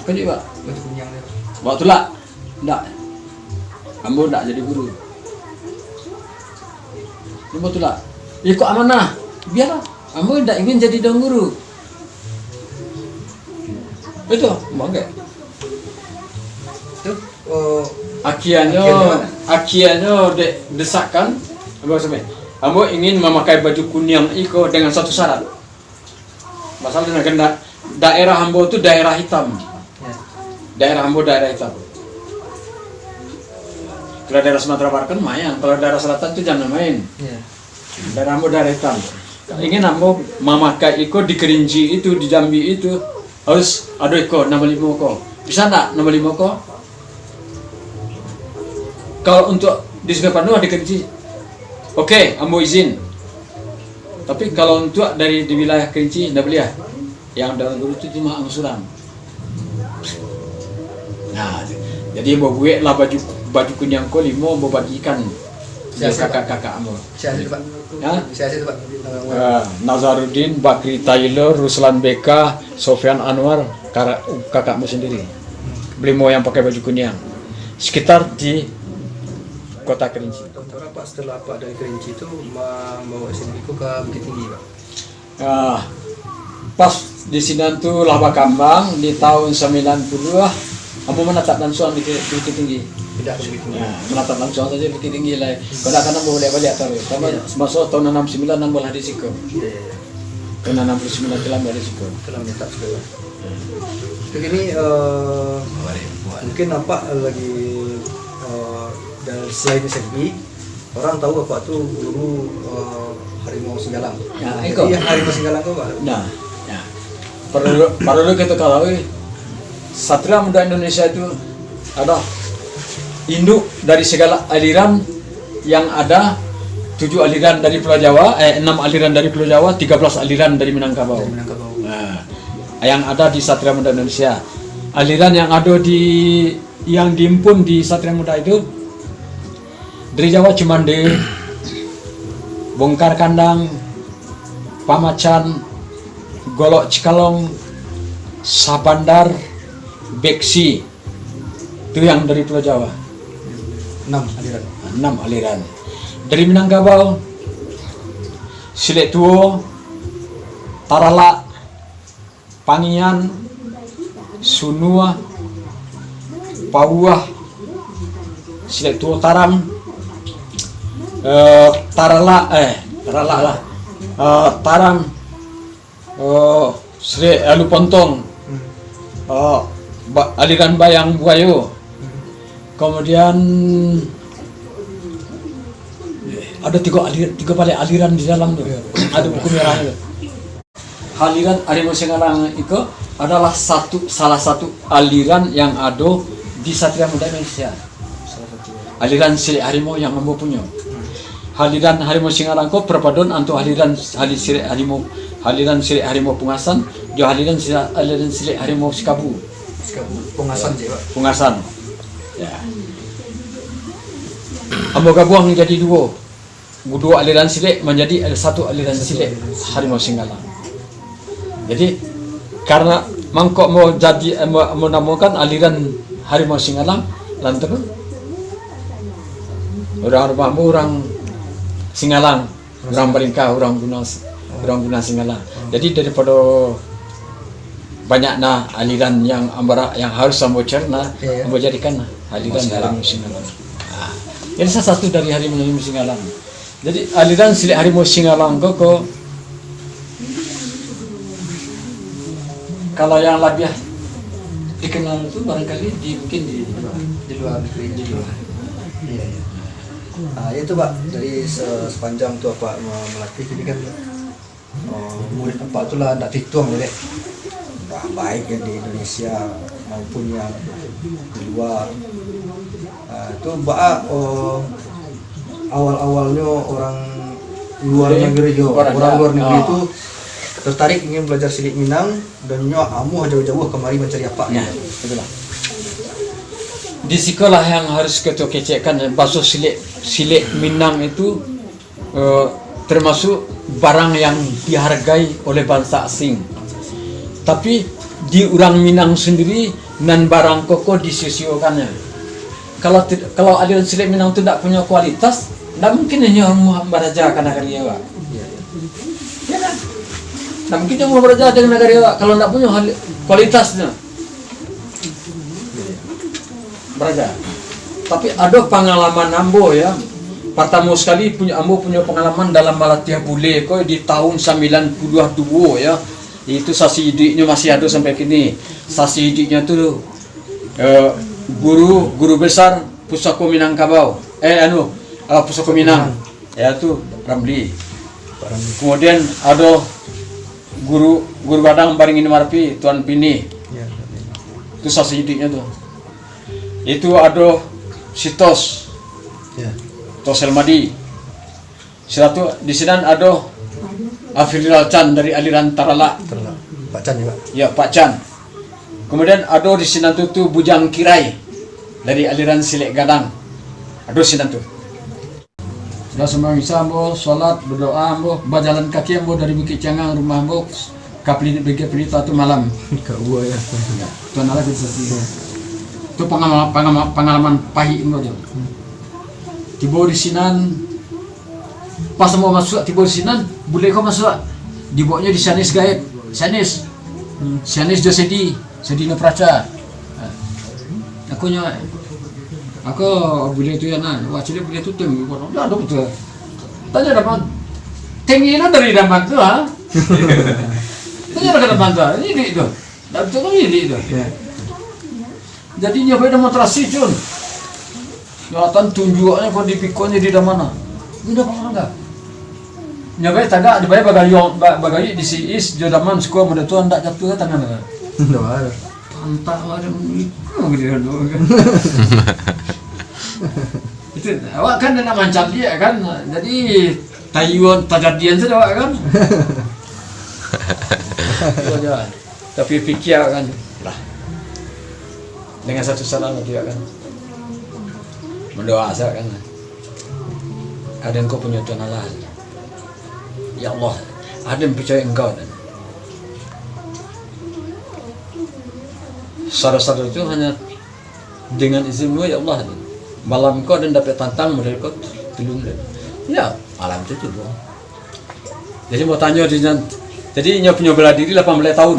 Ko baju, Pak? Baju kuniang dia. Bawa tulak. Ndak. Ambo ndak jadi guru. Ambo tulak. Iko amanah. Biarlah. Ambo ndak ingin jadi Dewan Guru. Itu, ambo angkek. Tu, oh, akhianyo, akhianyo, akhianyo dek desakan, ambo sampai, ambo ingin mamakai baju kuniang iko dengan satu syarat. Masalah dengan da-, daerah ambo tu daerah hitam. Ya. Daerah ambo daerah hitam. Kalau daerah Sumatera Barat kan lumayan, kalau daerah selatan tu jangan main. Ya. Daerah ambo daerah hitam. Ingin ambo mamakai iko di Kerinci itu, di Jambi itu, harus ado iko, nombor limo ko. Bisa ndak nombor limo ko? Kalau untuk di Sungai Panuah, di Kerinci, oke, ambo izin. Tapi kalau untuk dari di wilayah Kerinci, ndak buliah. Yang Dewan Guru tu cuma ambo surang. Nah, jadi ambo bueklah baju, baju kuniang ko limo, ambo bagikan jo kakak-kakak ambo. Siapa tu, Pak? Ha? Siapa tu, Pak? Ah, Nazarudin, Bakri Taylor, Ruslan B K, Sofyan Anwar, kara-, kakakmu sendiri. Belimo yang pakai baju kuniang. Sekitar di Kota Kerinci. Berapa setelah Apak dari Kerinci tu ma-, bawa S M I ko ka Bukittinggi, Pak? Ah, pas di sinan tu lah bakambang, di tahun sambilan puluah, ambo manatap lansuang di, di Bukittinggi. Pindah ka Bukittinggi. Ya, manatap lansuang sajo Bukittinggi lah. Kadang-kadang ambo baliak-baliak taruih. Sama, iya, maso tahun anam sambilan ambo lah di siko. Iya, iya, iya. Tahun anam puluah sambilan tu lah ambo di siko. Itulah manatap siko. Jadi, eh, mungkin Apak lagi, eh, dan selain S M I, orang tahu Apak tu guru, eh, Harimau Singgalang. Nah, jadi iko. Yang Harimau Singgalang tu, Pak? Nah, nah. Perlu, perlu kita ketahui, Satria Muda Indonesia itu adalah induk dari segala aliran yang ada, tujuh aliran dari Pulau Jawa, eh, enam aliran dari Pulau Jawa, tiga belas aliran dari Minangkabau. Dari Minangkabau. Nah, yang ada di Satria Muda Indonesia. Aliran yang ada di, yang diimpun di Satria Muda itu, dari Jawa Cimande, Bongkar Kandang, Pamacan, Golok Cikalong, Sabandar, Beksi. Itu yang dari Pulau Jawa. Enam aliran. Enam aliran. Dari Minangkabau, Silek Tuo, Taralak, Pangian, Sunua, Pauah, Silek Tuo Taram, eh, Taralak, eh, Taralak lah, eh, Taram, eh, Silek Alu Pontong, eh, ba-, aliran Bayang Buayo. Kemudian ada tiga alir-, tiga baleh aliran di dalam tu. Ada buku merah tu. Aliran Harimau Singgalang iko adalah satu, salah satu aliran yang ado di Satria Muda Indonesia. Aliran Silek Harimau yang ambo punyo. Aliran Harimau Singgalang ko perpaduan antara aliran hali Silek Harimau, aliran Silek Harimau Pungasan, jo aliran Silek, aliran Silek Harimau Sikabu. Sikabu. Pungasan je, Pak. Pungasan. Ya. Ambo gabuang jadi duo. Duo aliran silek manjadi satu aliran silek Harimau Singgalang. Jadi, karena mangko mau jadi, eh, mau, mau namokan aliran Harimau Singgalang, lantaran urang rumah ambo urang Singgalang, urang Balingka, urang Guna, urang Guna Singgalang. Jadi, daripada banyak nah aliran yang ambara, yang harus ambo cerna, iya, ambo jadikan aliran Singgalang. Harimau Singgalang. Ah, jadi salah satu dari Harimau Singgalang. Jadi, aliran silek Harimau Singgalang ko, ko, kalau yang labiah dikenal tu barangkali di, mungkin di, di luar negeri, di luar. Iya, iya. Ah, ya itu, Pak. Jadi, se-, sepanjang tu Apak me-, melatih ini kan, oh, murid Apak tu lah ndak terhitung, dek. Bah, baik yang di Indonesia maupun yang di luar. Ah, tu baa, oh, awal-awalnyo orang luar negeri, yo, orang luar negeri tu tertarik ingin belajar silek Minang, dan nyo amuah jauah-jauah kamari mancari Apak. Nah, itulah. Di sikolah yang harus kito kecekkan, baso silek, silek Minang itu eh, termasuk barang yang dihargai oleh bansa asing. Tapi, di urang Minang sendiri, nan barang ko ko disio-siokannyo. Kalau ti-, kalau aliran silek Minang tu ndak punyo kualitas, ndak mungkin inyo amuah baraja ka nagari awak. Ya kan? Ndak mungkin inyo amuah baraja ka nagari awak kalau ndak punyo hal-, kualitasnyo. Baraja. Tapi ado pangalaman ambo, ya. Partamo sakali punyo, ambo punyo pangalaman dalam malatiah bule ko di tahun sambilan puluah duo, ya. Itu sasi iduiknyo masih ado sampai kini. Sasi iduiknyo tu, eh, guru, guru besar Pusako Minangkabau. Eh, anu, eh, Pusako Minang. Ya, tu Ramli. Pak Ramli. Kemudian ado guru, guru gadang Baringin Marapi, Tuan Pini. Ya, Pak Ramli. Tu sasi iduiknyo tu. Itu ado si Tos. Ya. Tos Elmadi. Siratu, di sinan ado Afri Lalcan dari aliran Taralak. Taralak. Pak Can juga. Ya, Pak Can. Kemudian ado di sinan tu, tu Bujang Kirai dari aliran Silek Gadang. Ado sinan tu. Sudah sumbayang Isya ambo, salat, badoa ambo, bajalan kaki ambo dari Bukik Ciangang, rumah ambo, ka Peli-, Bukik Pelita tu malam. Ka gua, ya. Ya, tu adalah jadi saksi. Tu pangama-, pangama-, pangalaman pahik ambo tu. Tibo di sinan, pas ambo masuak, tibo di sinan, bule ko masuak. Dibaonyo di Sianis gaib. Sianis. Sianis jo Sedi. Sedi Noparaca. Aku nyo, aku bule tu ya, nah, wah, ciliak bule tu tenggi, wah, dah ada betul. Tanya dapat, tenggi lo dari dapat tu, ha? Tanya dapat dapat tu, ini duit tu. Dah betul kan ini duit tu. Ya. Jadi, nyo pai demonstrasi, Cun. Nyo atan tunjuaknyo, kok dipikoknyo di mana. Ini dah pernah dah. Nyo bae tagak, di bae bagayuang, ba-, bagayuik di si Is, jo Daman, sukua mudo tu, andak jatuah tangan. Ndak ada. Pantah ada mengikung dia tu. Itu, awak kan nak mancaliak kan. Jadi, tayuan, tajadian saja awak kan. Itu aja. Tapi pikir kan, lah. Dengan satu salam juga kan. Mendoa saja kan. Ada engkau punya Tuhan Allah. Ya Allah, ada yang percaya engkau dan sadar-sadar itu hanya dengan izin-Mu, ya Allah. Malam ko den dapek tantang model ko tulun den. Ya, malam tu tu. Jadi mau tanyo di nan, jadi inyo punyo bela diri lapan baleh tahun.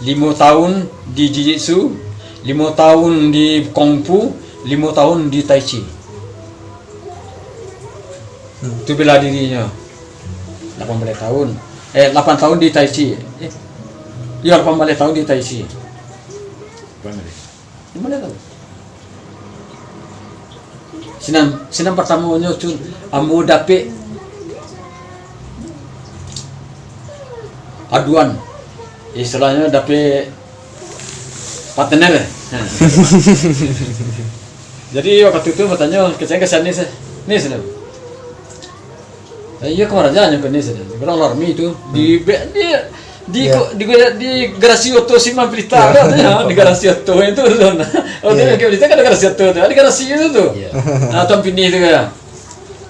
Limo tahun di jiu-jitsu, limo tahun di kungfu, limo tahun di tai chi. Hmm. Tu bela dirinyo. Lapan baleh tahun. Eh, lapan tahun di tai chi. Eh. Iyo, lapan baleh tahun di tai chi. Lapan baleh. Limo baleh tahun. Sinan, sinan partamonyo tu ambo dapek aduan. Istilahnyo dapek partner. Jadi wakatu tu batanyo, kecek ka Nis, eh. Nis, eh, iyo ka maraja nyo ka Nis, eh. Urang Larmi tu, di, di, di, di garasi oto Siman Pelita, di garasi oto itu tu. Oh, di Pelita kan ada garasi oto tu. Di garasi itu tu. Nah, Tuan Pini tu kan.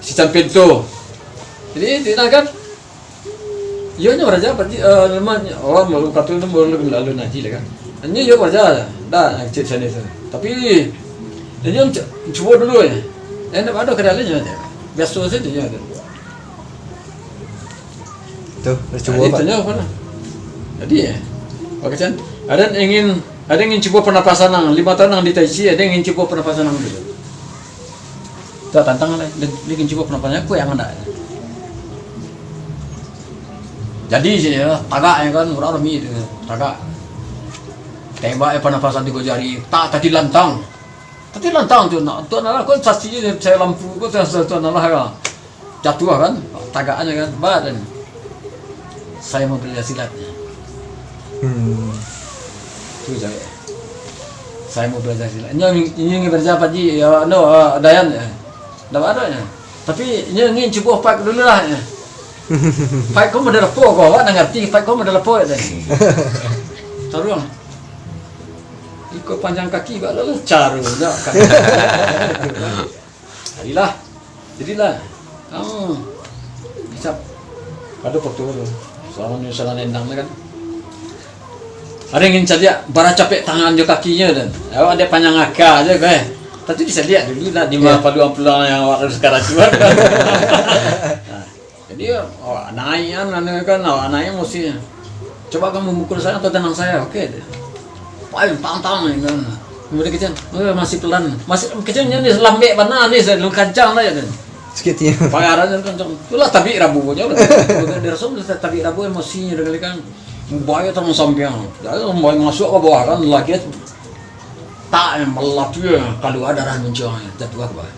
Si Campin tu. Jadi, di nah kan, iyo nyo raja pati, eh, lemah, oh, malu katul tu, malu lalu naji lah kan. Inyo iyo raja, dah, cek sana tu. Tapi, inyo cu-, cubo dulu, eh. Eh, ndak ado kendala nyo aja. Biaso saja nyo tu. Tu, dah cubo. Jadi, apa? Tanya apa lah? Jadi, eh, pakai can, ada yang ingin, ada yang ingin cubo pernapasan nang lima tahun nang di tai chi, ada yang ingin cubo pernapasan nang dulu. Tu tantang lah, dia, dia ingin cubo pernapasan, aku yang ndak. Jadi, si, ya, tagak ya kan, urang Larmi tu, tagak. Tembak ya pernapasan tigo jari, tak tadi lantang. Tadi lantang tu, nak, tu adalah kau saksi je, saya lampu kau, saya, saya, tu adalah ya. Jatuah kan, tagak aja kan, badan. Saya mau belajar silatnya. Hmm. Tu saya. Saya mau belajar silat. Ini, ini ingin belajar apa ji? Ya, no, ah, Dayan, ya. Ndak ada ya. Tapi inyo ingin cubo fight dulu lah, ya. Fight ko model apo ko, awak ndak ngarti fight ko model apo, ya. Taruang. Iko panjang kaki, bak lalu caru, dak kan. Jadilah. Jadilah. Oh. Bisa. Ada foto tu. Selama ni salah nendang tu kan. Ada ingin caliak bara capek tangan jo kakinyo dan. Awak dek panjang aka aja, eh. Tapi bisa lihat dulu lah di mana paluang-peluang yang awak harus karacuan. Nah, jadi awak naik kan, anu kan, awak naik mesti, "Coba kamu mukul saya atau tendang saya, oke?" Paling tantang ni kan. Kemudian kecil, "Oh, masih pelan. Masih kecilnya ni lambek bana ni, saya belum kancang lah ya." Sakik ati. Pangarannya kancang. Itulah tabik rabu punya. Dia rasa tabik rabu emosinya dengan kan. Bayo tangan sampiang. Jadi bayo masuk ke bawah kan, lagi tak yang melatih, kalau ada darah mencuang, jatuh ke bawah.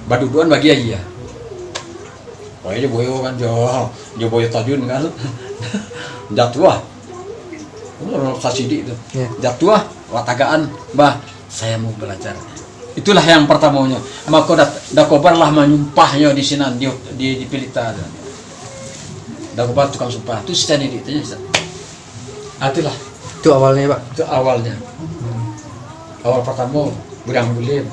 Baduduan bagi aja. Pokoknya boyo kan, jo, jo boyo tajun kan. Jatuah. Urang sasidik tu. Ya. Jatuah, watagaan, "Bah, saya mau belajar." Itulah yang pertamanya. Maka dak, dak kobarlah manyumpahnyo di sinan, di, di, di Pelita tu. Dak kobar tukang sumpah. Tu secara didik tanya, Ustaz. Ah, itulah. Itu awalnya, Pak? Itu awalnya. Awal pertama, Budang Bulim,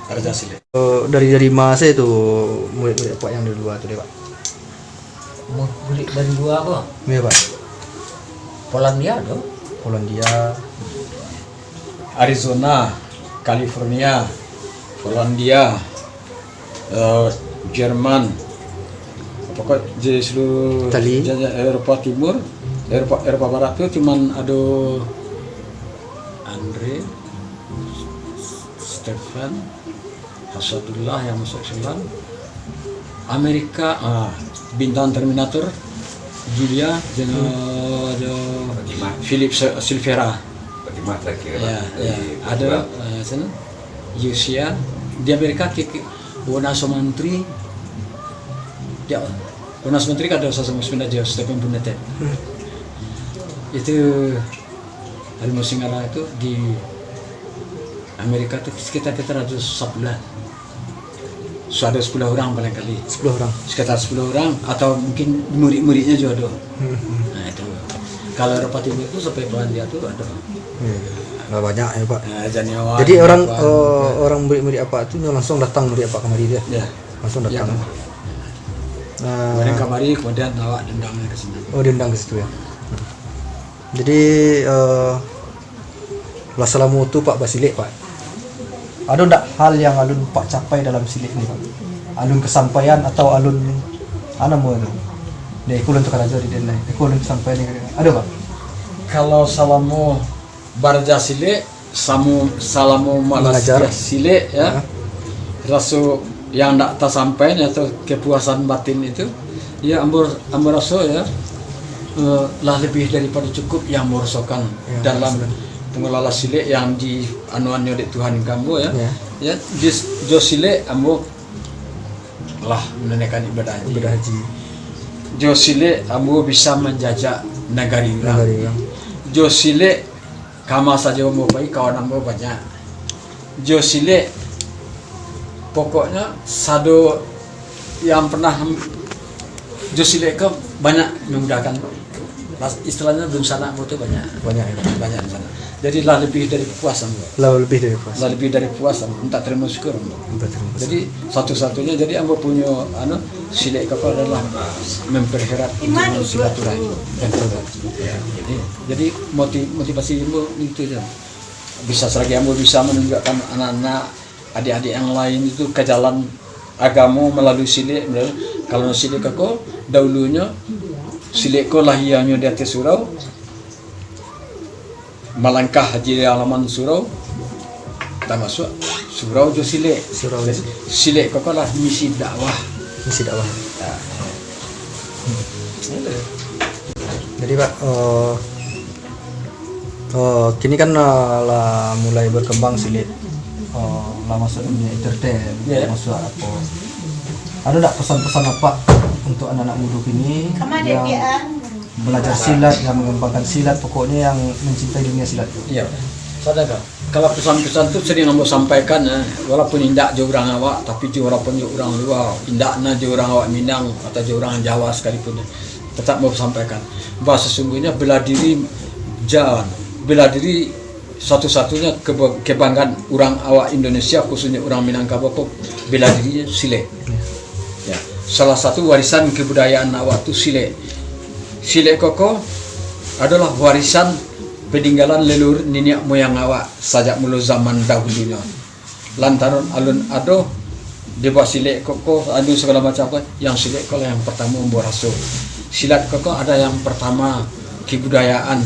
Raja Silik. Eh, dari, dari ma se tu murid-murid Apak yang dari luar tu deh, Pak? Mu-, murid dari luar apa? Iya, Pak. Polandia tu. Polandia. Arizona, California, Polandia, eh, Jerman, pokok di seluruh Itali. Ja-, ja-, Eropa Timur, Eropa, Eropa Barat tu cuman ado Andre, Stefan, Asadullah yang masuk silam. Amerika, ah, bintang Terminator, Julia, jo, jo Fatimah. Philip Sil-, Silvera. Fatimah terakhir, ya, Pak, ya. Dari Portugal. Ada, eh, sana. Yusia. Di Amerika, Kiki, Wona Somantri. Ya, Tunas Menteri kan ado Sasana Sepindah Jauh, Stepping United. Itu Harimau Singgalang itu di Amerika tu sekitar kita ratus sapuluh. So, ado sapuluh urang paling kali. Sapuluh urang. Sekitar sapuluh urang, atau mungkin murid-muridnya juga ado. Hmm. Nah, itu. Kalau Eropa Timur tu sampai Polandia tu ado. Hmm. Lah banyak ya, Pak. Nah, Janewa, Jadi orang Eropa, eh, orang murid-murid Apak tu nyo langsung datang murid Apak kamari dia. Ya. Langsung Ya, datang. Pak. Ah. Kemudian kamari, kemudian awak diundang ke sini. Oh, diundang ke situ ya. Jadi eh, lah salamo tu Pak basilek, Pak. Ado ndak hal yang alun Pak capai dalam silek ni, Pak? Alun kesampaian atau alun, ah, namo tu? Dek iko alun takarajo di den lai. Iko alun kesampaian ni. Ado, Pak? Kalau salamo baraja silek, samo, salamo malas Mangajar. Silek, ya. Ha. Raso yang ndak tasampai atau kepuasan batin itu, ya, ambo, ambo raso, ya, eh, lah lebih daripado cukup yang ambo rasokan Ya, dalam rasokan. Pengelola silek yang di anuannyo dek Tuhan ka ambo, ya. Ya. Ya, di, jo silek ambo lah menunaikan ibadah haji. Ibadah haji. Jo silek ambo bisa manjajak nagari urang. Nagari urang. Jo silek kama sajo ambo pai, kawan ambo banyak. Jo silek, pokoknyo sado yang pernah jo silek ko banyak memudahkan. Mas, istilahnyo dunsanak ambo tu banyak. Banyak, ya. Banyak dunsanak. Jadi lah lebih dari puas ambo. Lah lebih dari puas. Lah lebih dari puas ambo. Minta tarimo syukur ambo. Minta tarimo syukur. Jadi satu-satunya, jadi ambo punyo, anu, silek ko adalah mempererat hubungan silaturahim. Ya. Jadi, jadi moti-, motivasi ambo itu sajo. Bisa selagi ambo bisa menunjukkan anak-anak, adik-adik yang lain itu ke jalan agamo melalui silek. Kalau silek ko, dahulunyo silek ko lahianyo di ateh surau, malangkah di halaman surau, tamasuak surau jo silek. Surau. Jadi, silek ko lah misi dakwah. Misi dakwah. Ya. Jadi, Pak, eh, eh, kini kan, eh, lah mulai berkembang silek, eh, lah masuk dunia entertain, Ya. masuk apa. Ada ndak pesan-pesan apa untuk anak-anak muda kini Sama ada yang dia, ah. belajar silat, yang mengembangkan silat, pokoknya yang mencintai dunia silat? Iya, sadar. Kalau pesan-pesan tu sering ambo sampaikan, eh, walaupun indak jo urang awak, tapi jo walaupun jo urang lua, indak na jo urang awak Minang atau jo urang Jawa sekalipun, eh, tetap ambo sampaikan bahwa sesungguhnya bela diri jan, bela diri satu-satunya kebe-, kebanggaan urang awak Indonesia, khususnya urang Minangkabau ko, bela diri silek. Ya. Ya, salah satu warisan kebudayaan awak tu silek. Silek ko ko adalah warisan peninggalan leluhur niniak moyang awak sajak mulo zaman dahulunyo. Lantaran alun ado di bawah silek ko ko, anu, segala macam ko, yang silek ko lah yang pertama ambo raso. Silat ko ko ada yang pertama kebudayaan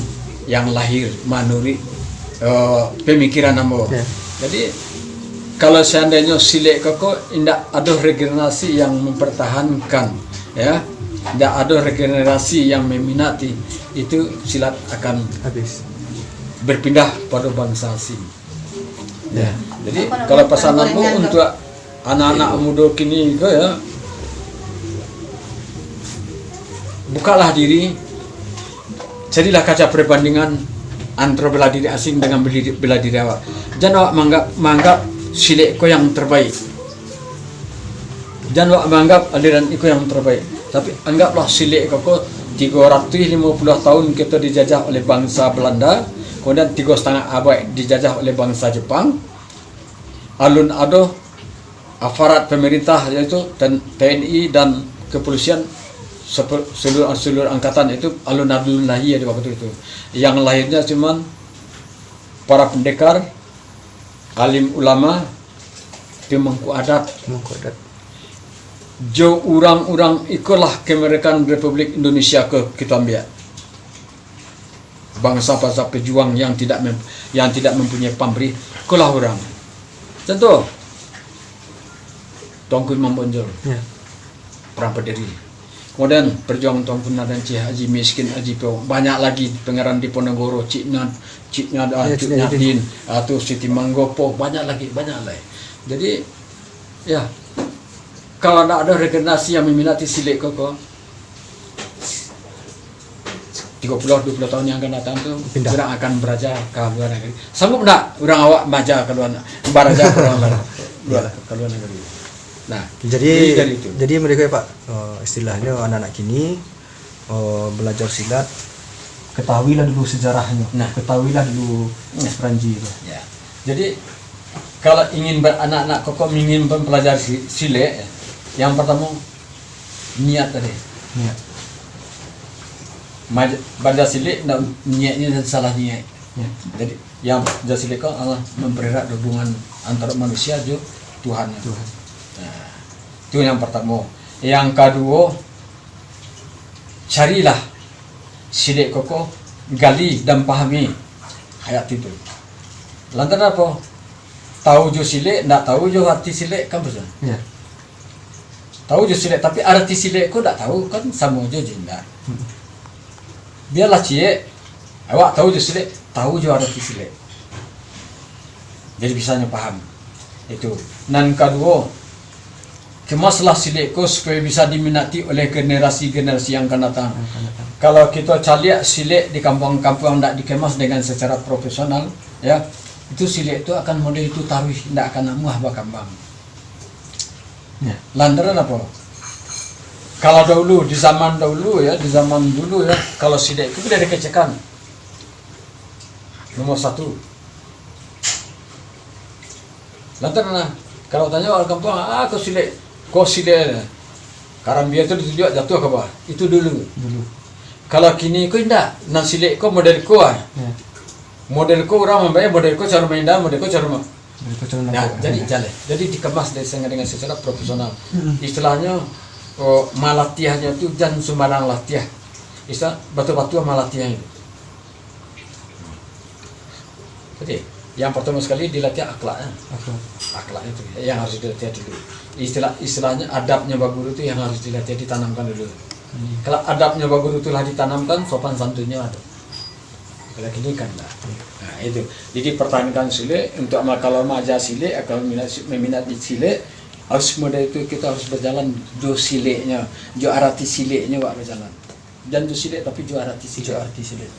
yang lahir manuruik, eh, pemikiran ambo. Ya. Jadi, kalau seandainyo silek ko ko indak ado regenerasi yang mempertahankan, ya, indak ado regenerasi yang meminati, itu silat akan Habis. berpindah pada bangsa asing. Ya. Ya. Jadi, Apa kalau namanya, pesan ambo gorengan tu? untuk anak-anak muda kini ko, ya, bukalah diri, jadilah kaca perbandingan antara bela diri asing dengan bela diri, bela diri awak. Jan awak manganggap, manganggap silek ko yang terbaik. Jan awak manganggap aliran iko yang terbaik. Tapi anggaplah silek ko ko tigo ratuih limo puluah tahun kito dijajah oleh bangsa Belanda, kemudian tigo setengah abad dijajah oleh bangsa Jepang. Alun ado aparat pemerintah, yaitu ten-, T N I dan kepolisian, sepe-, seluruh, seluruh angkatan itu alun-alun lahia di waktu itu. Yang lahirnya cuman para pendekar, alim ulama, pemangku adat. Pemangku adat. Jo urang-urang ikolah kemerdekaan Republik Indonesia ko kito ambiak. Bangsa-bangsa pejuang yang tidak mem-, yang tidak mempunyai pamrih, ikolah urang. Contoh, Tuanku Imam Bonjol. Ya. Perang Paderi. Kemudian, perjuangan Tuanku Nadan Cih, Haji Miskin, Haji Pio, banyak lagi pengarang Diponegoro, Cik Nad, Cik Nad, ah, Ya, Cut Cik Nadin. Nyadin, ah, tu Siti Manggopo, banyak lagi, banyak lagi. Jadi, ya, Kalau ndak ado regenerasi yang maminati silek ko, ko, tigo puluah, duo puluah tahun yang akan datang tu, pindah. Urang akan baraja ka luar nagari. Sanggup ndak urang awak maaja ka luar, baraja ka luar, luar, ka luar nagari? Nah, jadi, jadi dari itu. Jadi mereka, Pak, eh, istilahnyo anak-anak kini, eh, belajar silat, ketahuilah dulu sejarahnyo, nah, ketahuilah dulu, nah, Ranji tu. Ya. Jadi, kalau ingin ber-, anak-anak kokoh ingin mempelajari si-, silek, yang pertama, niat tadi. Niat. Maj-, belajar silek, ndak, niatnyo salah niat. Ya. Jadi, yang belajar silek ko adalah mempererat hubungan antara manusia jo Tuhan. Tuhan. Nah, itu yang pertama. Yang kedua, carilah silek kokoh, gali dan pahami, hayati tu. Lantaran apo? Tahu jo silek, ndak tahu jo arti silek, kan betul? Ya. Tahu jo silek, tapi arti silek ko ndak tahu, kan samo jo jo indak. Hmm. Biarlah ciek, awak tahu jo silek, tahu jo arti silek. Jadi bisanyo paham. Itu. Nan kaduo, kemaslah silek ko supayo bisa diminati oleh generasi-generasi yang akan datang. Yang akan datang. Kalau kito caliak silek di kampuang-kampuang ndak dikemas dengan secara profesional, ya, itu silek tu akan model itu taruih, ndak akan namuah bakambang. Ya. Lantaran apo? Kalau dahulu, di zaman dahulu ya, di zaman dulu ya, kalau silek itu bila dikecekan, nomor satu. Lantaran nah, kalau tanyo urang kampuang, "Ah, ko silek, ko silek." Karambia tu ditunjuak jatuah ka bawah. Itu dulu. Dulu. Kalau kini ko indak, nan silek ko model ko ah. Ya. Model ko urang mambayar, model ko caro maindan, model ko caro ma-, Jadi, kacau nah, nampak. Jadi jaleh. Jadi dikemas dari, dengan secara profesional. Mm-mm. Istilahnyo, oh, malatiahnyo tu jan sumbarang latiah. Istilah batua-batua malatiahnyo. Jadi, yang pertama sekali dilatih akhlaknya. Akhlak. Akhlaknya tu yang harus dilatih dulu. Istilah, istilahnya adabnya baguru tu yang harus dilatih, ditanamkan dulu. Hmm. Kalau adabnya baguru tu lah ditanamkan, sopan santunnya ada. Kalau kini kan ndak. Nah, itu. Jadi, pertahankan silek, untuk ma-, kalau maaja silek, kalau minat si-, maminati silek, harus model itu kita harus berjalan jo sileknya, jo arati sileknya, wak, berjalan. Jan jo silek, tapi jo arati silek. Jo arati silek.